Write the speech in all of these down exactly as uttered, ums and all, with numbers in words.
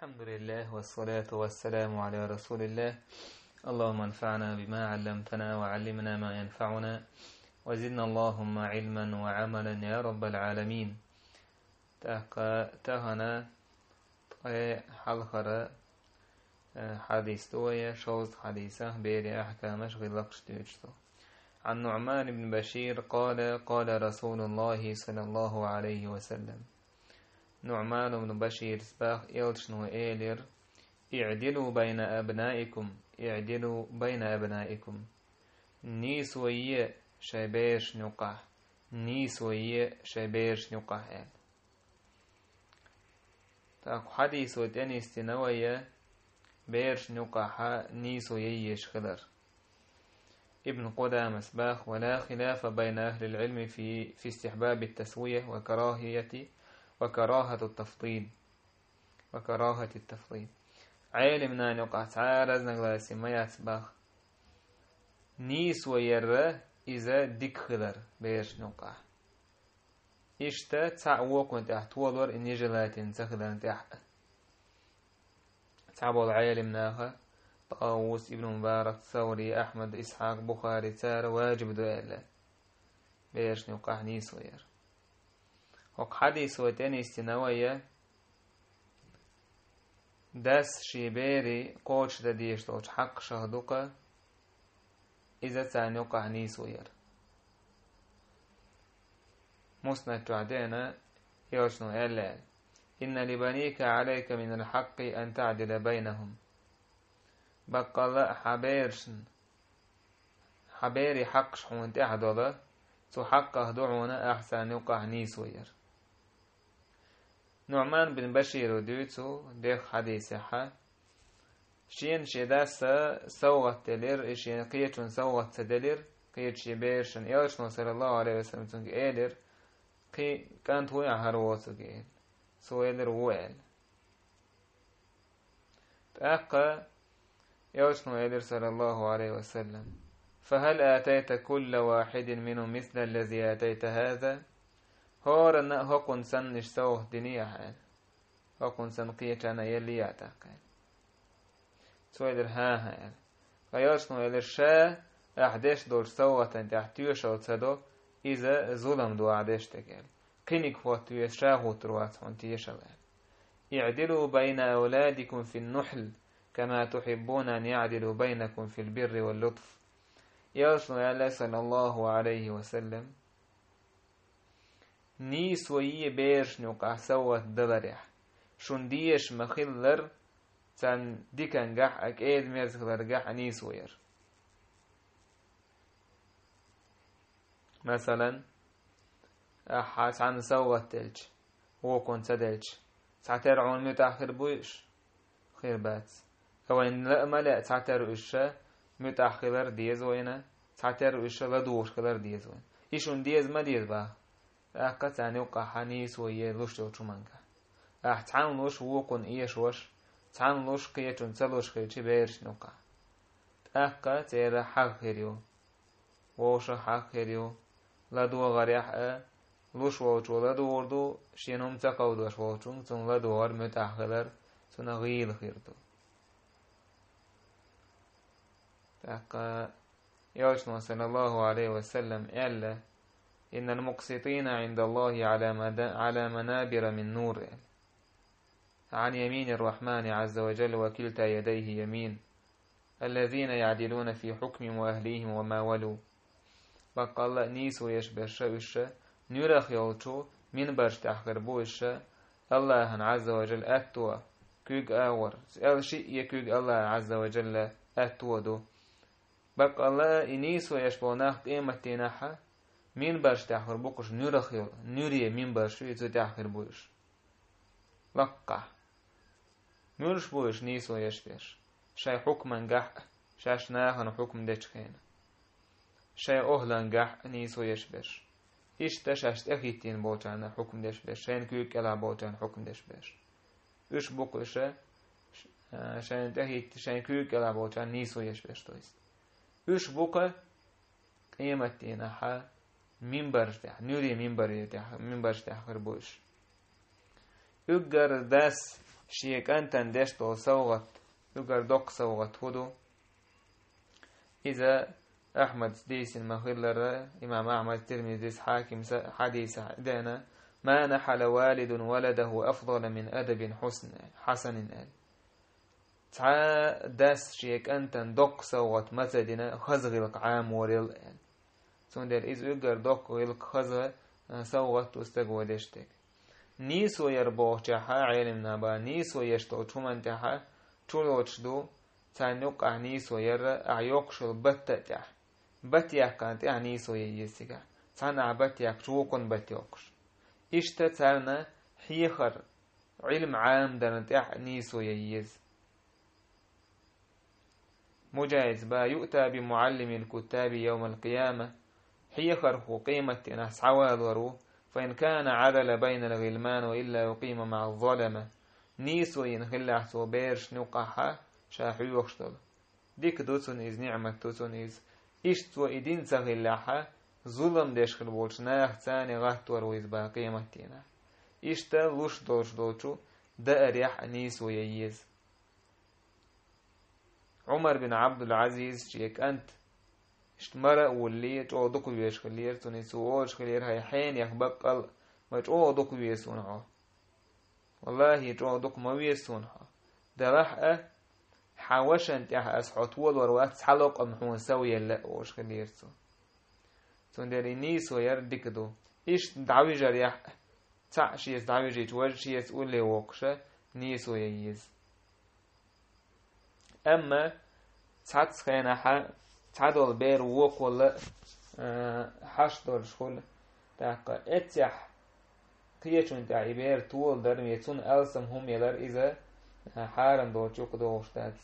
الحمد لله والصلاة والسلام على رسول الله. اللهم انفعنا بما علمتنا وعلمنا ما ينفعنا وزدنا اللهم علما وعملا يا رب العالمين. ТӀаккха тахана ткъе хьалхара, э, хьадис ду вай, шовзткъа хьадисах берийн ахькамаш, гӀиллакхаш дуьйцуш ду. عن نعمان بن بشير قال: قال رسول الله صلى الله عليه وسلم. НуӀман ибн Баширас баха, элчано элира: اعدلوا بين أبنائكم، اعدلوا بين أبنائكم. Нийсо е шайн берашна юкъахь, нийсо е шайн берашна юкъахь аьлла. ТӀаккха хьадисо тӀенисдина вай берашна юкъахь нийсо е езаш хилар. Ибн Къудамас баха: ولا خلاف بين أهل العلم في، في استحباب التسوية وكراهية، وكراهة التفضيل، وكراهة التفضيل. Ӏелимнана юкъахь цхьа а разногласие ма яц баха, нийсо яр иза дика хилар берашна юкъахь. Иштта цхьаъ вокхунна тӀехь толор и нежелательно ца хиларна тӀехь а. Цхьаболу Ӏелимнаха, ТӀавус, Ибн Мубарак, Саври, Ахьмад, Исхьакъ, Бухари, цара важиб ду аьлла, берашна юкъахь нийсо яр. ХӀокху хьадисо тӀенисдина вай, дас шен берийн кхочушдан дезаш долчу хьакъашах ду-кх иза царна юкъахь нийсо яр. Муснад чохь деана, элчано аьлла: إن لبنيك عليك من الحق أن تعدل بينهم. Баккъалла а хьан берашна, хьан берийн хьакъаш хьуна тӀехь долу, цу хьакъах ду хьуна ахь царна юкъахь нийсо яр. НуӀман бин Башира дуьйцу дехха хьадисехь, шена шен дас совгӀат делира, и шена кхечунна совгӀат ца делира, кхечу шен берашна, элчано, саллаллаху Ӏалайхи ва саллам, цуьнга элира: «Кхин кӀант вуй ахь хӀара воцург?» – аьлла. Цо элира: «Ву», – аьлла. ТӀаккха элчано элира, саллаллаху Ӏалайхи ва саллам: «فهل آتيت كل واحد منهم مثل الذي آتيت هذا؟» ХӀоранна а хӀокхунна санна иштта совгӀат диний ахь аьлла? ХӀокхунна санна кхечарна а еллий ахь тӀаккха аьлла? Цо элира: «ХӀан-хӀа», – аьлла. Ткъа элчано элира: «Ша ахь деш долчу совгӀатан тӀехь тоьшалла ца до, иза зулам ду ахь деш дерг», – аьлла. «Кхиниг хӀотта веза ша хӀуттур вац хьуна тешалла», – аьлла. «اعدلوا بين أولادكم في النحل كما تحبون أن يعدلوا بينكم في البر واللطف». Элчано аьлла, саллаллаху Ӏалайхи ва саллам: «Нийсо е берашна юкъахь совгӀат даларехь, шуна дезаш ма-хиллара, царна дикангахь а, кӀеда-мерза хиларгахь а нийсо яр». Масалан, ахьа цхьанна совгӀат делча, вукхунна ца делча, цхьатерра хьуна муьтӀахь хир буй уьш? Хир бац. Ткъа вайна лаа ма лаьа, цхьатерра уьш ша муьтӀахь хилар деза вайна, цхьатерра уьш ша ладугӀуш хилар деза вайна. И шуна деза ма деза баха? ТӀаккха царна юккъахь нийсо е луш йолчу хӀуманга. Ахь цхьанна луш вукхунна эшош, цхьанна луш кхечунна ца луш хилча берашна юккъахь. ТӀаккха церан хьагӀ хир ю. Вовшах хьагӀ хир ю. ЛадогӀарехь а, луш волчо ладугӀур ду, шена хӀума ца кховдош волчунга, цунна ладогӀар муьтӀахь хилар, цунах гӀийла хир ду. ТӀаккха элчано, саллаллаху Ӏалайхи ва саллам, аьлла: «إن المقسطين عند الله على مدا-، على منابر من نور», – аьлла. «عن يمين الرحمن عز وجل وكلتا يديه يمين. الذين يعدلون في حكمهم وأهليهم وما ولوا». Баккъалла а нийсо еш берш уьш ша, нуьрах йолчу минбарш тӀехь хир бу уьш ша, АллахӀан, Ӏазза ва Жалла, аьтто, куьг агӀор, аьлла шиъ е куьг АллахӀан, Ӏазза ва Жалла, аьтто ду. Баккъалла а и нийсо еш болу нах къематдийнахьа минбарш тӀехь хир бу-кх уьш, нуьрах йолу, нуьре минбарш ю, и цу тӀехь хир бу уьш. Лаккхахь. Муьлш бу уьш нийсо еш берш? Шайн хьукмангахь а, шаьш нахана хьукм дечу хенахь. Шайн охӀлангахь а нийсо еш берш. Иштта шаьш тӀехӀиттийна болчарна хьукм деш берш, шайна куьйга кӀелахь болчарна хьукм деш берш. Уьш бу-кх уьш, ш-, а, шайна тӀехӀитта, шайн куьйга кӀелахь болчарна нийсо еш берш, то есть. Уьш бу-кх къематдийнахьа минбарш тӀехь, нуьре минбаре тӀехь, минбарш тӀехь хир бу уьш. Уьггар дас шен кӀантана деш долу совгӀат, уггар доккха совгӀат хӀун ду? Иза Ахьмадс дийцина ма-хиллара, имам Ахьмад, Тирмизис, Хьакимс хьадийца деана: «Ма нахьала валидун валадаху афдала мин адабин хьусн-, хьасанин», – аьлла. Цхьа дас шен кӀантана доккха совгӀат ма ца дина, хаза гӀиллакх Ӏаморал аьлла. Цундела иза уггар доккха гӀиллакх, хаза, а, совгӀат ду стага деш дерг. Нийсо яр бохучехь, Ӏелимна бан нийсо еш долчу хӀуманна тӀехь чулоцуш ду, царна юккъехь нийсо яр ахь йоккхуш йолу батта тӀехь. Бат яьккхина тӀехь нийсо ян еза цигахь. Цхьанна ахь бат яьккхича, вукхунна бат йоккхуш. Иштта царна хьехар, Ӏилма Ӏамадарна тӀехь нийсо ян еза. Муджахьидс бан: «Юъта би муаллимил куттаби йовмал къияма». Хьехархо къематдийнахь схьавалор ву, «фа ин кана Ӏадала байнал гӀилман ва илла укъима маӀаз залама». Нийсо йина хиллехь цо берашна юккъехь ша хьоьхуш долу. Дика ду цунна иза, ниӀмат ду цунна иза. Иштта цо и дина ца хиллехь, зулам деш хир болчу нахаца гӀаттор ву иза бан къематдийнахь. Иштта луш долуш долчу даарехь нийсо ян еза. Ӏумар бин Ӏабдул-Ӏазиз шен кӀант иштта мара а вуллий, чӀогӀа дукха везаш хиллера цунна, цо олуш хиллера: «ХӀай хьенех баккъал а, ма чӀогӀа дукха веза суна хьо. ВаллахӀи, чӀогӀа дукха ма веза суна хьо. Делахь а, хьан вашан тӀехь ас хьо толор вац, цхьа локъам хьуна сов елла», – олуш хиллера цо. Цундела и нийсо яр дика ду. Иштта дӀавижарехь а, цхьаъ шеца дӀавижийча, важа шеца улле воккхуша нийсо ян еза. Амма цхьацца хенахь цхьадолу бер вукхул а, а, хьашт долуш хуьлу. ТӀаккха эццехь кхечунна тӀехь и бер толадар, я цунна алсам хӀума ялар иза, а, хьарам долчу юкъа догӀуш дац.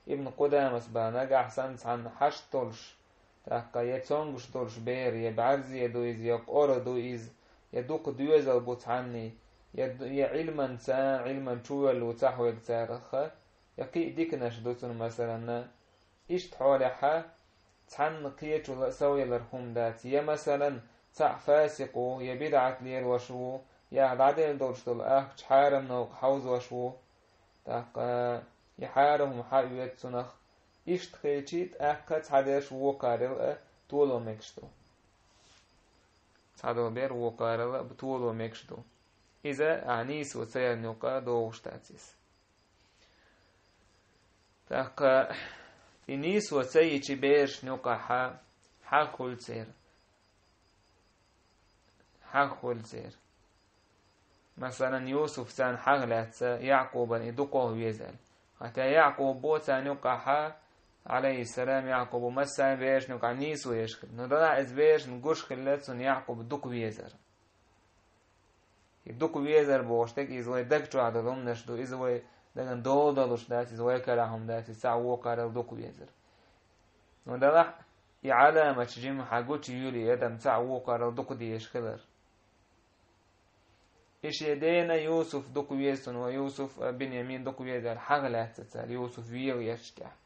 Ибн Къудамас бан нагахь санна цхьанна хьашт долуш, тӀаккха я цомгуш долуш бер, я бӀаьрзе ду иза, я къора ду иза, я дукха доьзал бу цхьанний, я д-, я Ӏилманца, Ӏилман чувелла ву ца хьоьгу царах, я кхин а диканаш ду цунна, масаланна. Иштта хьолехь цхьанна кхечул а сов ялар хӀума дац, я, масалан, цхьаъ фасикъ ву, я бидӀат лелош ву, я дӀаделла долуш долу ахча хьарам новкъа хьовзош ву, тӀаккха я хьарам хӀума хьаоьцу цунах. Иштта хилчий, тӀаккха цхьадерш вукхарел а толо мегаш ду. Цхьадолу бер вукхарел а толо мегаш ду. Иза ахь нийсо ца ярна юкъа догӀуш дац иза. ТӀаккха и нийсо ца йичи берашна юкъахь хьагӀ хуьлу церан. ХьагӀ хуьлу церан. Масалан, Юсуф царна хьагӀ лаьцна, Якъубан и дукха веза аьлла. ХӀаьта Якъубо царна юкъахь, Ӏалайхиссалам, Якъубо массарна берашна юкъахь нийсо еш хилла. Но делахь иза берашна гуш хилла цунна Якъуб дукха везар. И дукха везар бохуш дерг, иза вай даг чохь долу хӀуманаш ду, иза вай дагна дола долуш дац, иза вай карахь хӀума дац, иза цхьаъ вукхарел дукха везар. Но делахь, и Ӏаламаташ жимма хьан гучу юьйлу и адам цхьаъ вукхарел дукха дезаш хилар. И шен дена Юсуф дукха веза цунна, ва Юсуф, а, Биньямин дукха веза аьлла, хьагӀ лаьцна цара Юсуф вегӀа еш тӀехь.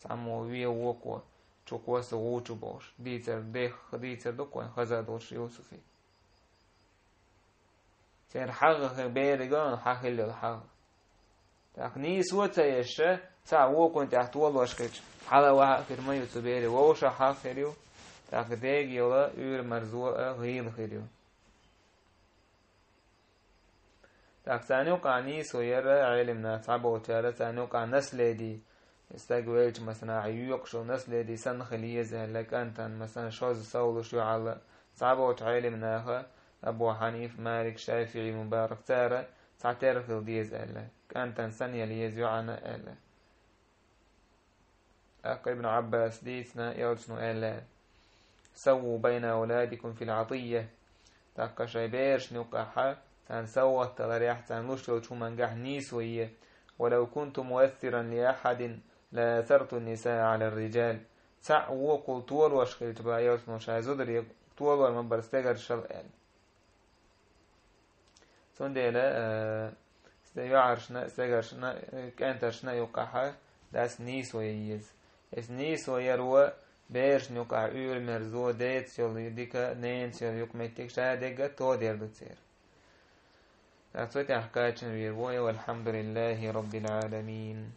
Цхьаммо вегӀа вукхо, чу кхосса гӀу чу бохуш, дийцар дех, дийцар дукха вайн хаза долуш Юсуфе. Церан хьагӀ хи-, берига хьан хилла йолу хьагӀ. ТӀаккха нийсо а ца еш, цхьаъ вукхунна тӀехь толош хилча, хьала ваха а хир ма ю цу бере, вовшахь хьагӀ хир ю, тӀаккха дега йолу уьйр-марзо а гӀийла хир ю. ТӀаккха царна юкъахь нийсо яра Ӏелимнах, цхьаболчара царна юкъахь наследие, стаг велча, масала, ахь йоькъуш йолу наследие санна хила еза аьлла, кӀантана, масала, шозза совлуш ю хьала, цхьаболчу Ӏелимнаха, Абу Хьанифа, Малик, ШафиӀи, Мубарак, цара цхьатерра хила деза аьлла, кӀантана санна яла еза йоӀана аьлла. ТӀаккха Ибн Ӏаббас дийцина, элчано аьлла: «Савву байна ауладикум фил Ӏатийя». ТӀаккха шайн берашна юкъахь, царна совгӀат даларехь, царна луш йолчу хӀумангахь нийсо е. «Валав кунту муассиран ли ахьадин, ла асарту нисаа Ӏалар риджал». Цхьаъ вукхул толош хилча бан, элчано шайн зударий толор ма бара стегаршал аьлла. Цундела, э, стаг йоӀаршна, стегаршна, э, кӀентаршна юкъахь дас нийсо ян еза. Эс нийсо яр ву берашна юкъахь уьйр-мерзо, деца йолу дика, ненаца йолу юкъаметтиг ша дегга тодар ду церан. That's what I catch in the boy, والحمد لله رب العالمين.